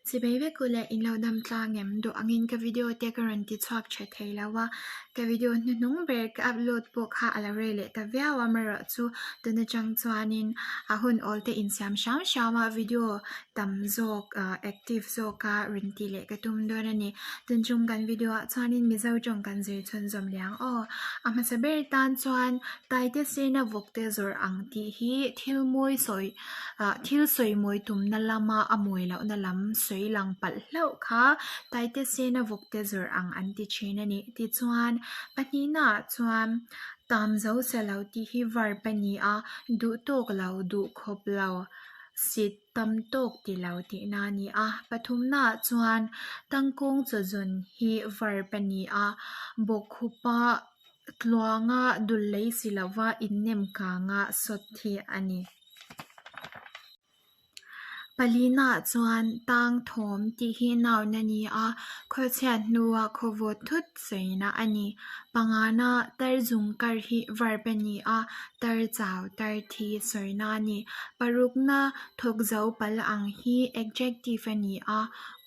Chibai vek u le, in lo dam tlang em? Duh angin ka video te ka rawn ti chhuak tha thei lo a, ka video hnuhnung ber ka upload pawh kha a lo rei leh ta viau a, amaherawh chu tun atang chuanin a hun awl te insiam hram hram a, video tam zawk ah active zawk a rawn tih leh ka tum dawn a ni. Tun chung kan video ah chuanin Mizo tawng kan zir chhunzawm liang aw. A hmasa ber tan chuan Taite sena vawk te zawrh ang tih hi thil mawi sawi ah thil sawi mawi tumna lama a mawi lohna lam sawi lang palh hlauh kha Taite sena vawk te zawrh ang an ti thin a ni. Tichuan pahnihna ah chuan tam zo sa lo tih hi verb a ni a, duh tawk lo, duh khawp lo, sit tam tawk ti lo tihna a ni a. Pathumnaah chuan tangkawng chawzun hi verb a ni a, bawkkhupa tluanga dul lei si lova innem kanga sawt hi a ni. Palinaah chuan tang thawm tih hi noun a ni a, khawchhiat hnua khawvawt thut sawina a ni. Pangana tar zung kar hi verb a ni a, tar chau, tar thi sawina a ni. Parukna thawk zo pal ang hi adjective a ni a,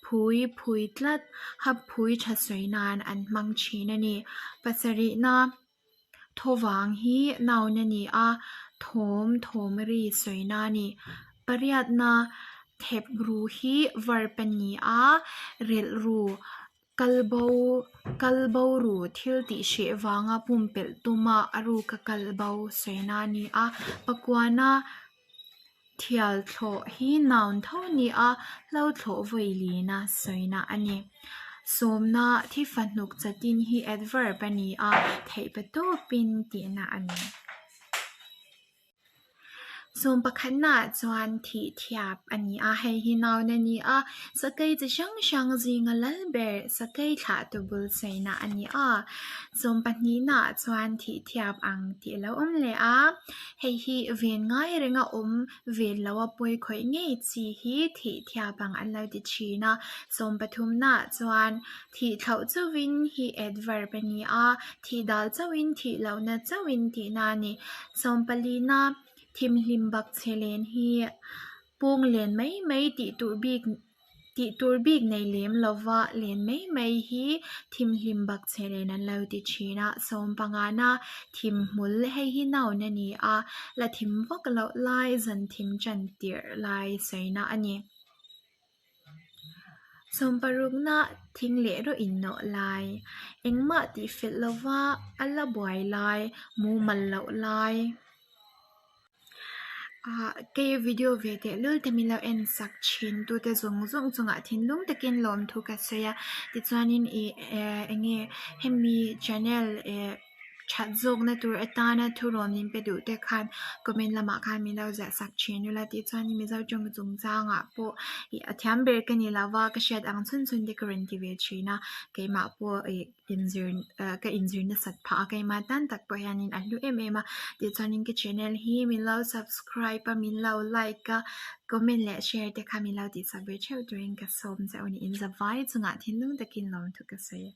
phui phui tlat, hap phui tha sawi nan an hmang thin a ni. Pasarihna Thaw vang hi noun a ni a, thawm thawm ri sawina a ni. Pariatna thep ru hi verb a ni a, relh ru, kal bo kal bo ru thil tih hreh vanga pumpelh tuma a ruka kal bo sawina a ni a. Pakuana thial thlawh hi noun tho a ni a, hlo thlawh vawi lina sawina a ni. Sawmna thi fahnuk chatin hi adverb a ni a, theih pa tawpin tihna a ni. Sawm pakhatnaah chuan thih thiap a ni a, hei hi noun a ni a, sakei chi hrang hrang zinga lal ber sakei thlah tu bul sawina a ni a. Sawm pahnihnaah chuan thih thiap ang tih a lo awm leh a. Hei hi ven ngai renga awm ven lo a pawi khawih ngei chi hi thih thiap ang an lo ti thin a. Sawm pathumnaah chuan thih thlauh chauhin hi adverb a ni a, thih dal chauhin thih lohna chauhin tihna a ni. Sawm palina thimhlim bak chhe len hi pawng len mai mai tih tur bik Tih tur bik nei lem lova len mai mai hi thimhlim bak chhe len an lo ti thin a, sawm pangana thim hmul hei hi noun a ni a, la thim vak loh lai zan thim tan tirh lai sawina a ni. Sawm parukna thing leh rawh innawh lai, engmah tih felh lova a la buai lai, mumal loh lai. Ah kei video ve teh lul te min lo en sak thin tu te zawng zawng chungah thinlung takin lawmthu ka sawi a tichuanin ih eh eng nge hemi channel eh that zawkna tur atana thurawn min pe duh te khan comment lamah khan min lo ziah sak thin ula tichuanin mizo tawng chungchangah pawh ih a thiam ber ka ni lova ka hriat ang chhun chhun te ka rawn ti ve thin a keimah pawh ih. Inzir ah ka inzir nasat phah a keimah tan tak pawh hianin a hlu em em a tichuanin ka channel hi min lo subscribe a min lo like a comment leh share te kha min lo tihsak ve theuh turin ka sawm che a ni in zavai chungah thinlung takin lawmthu ka sawi.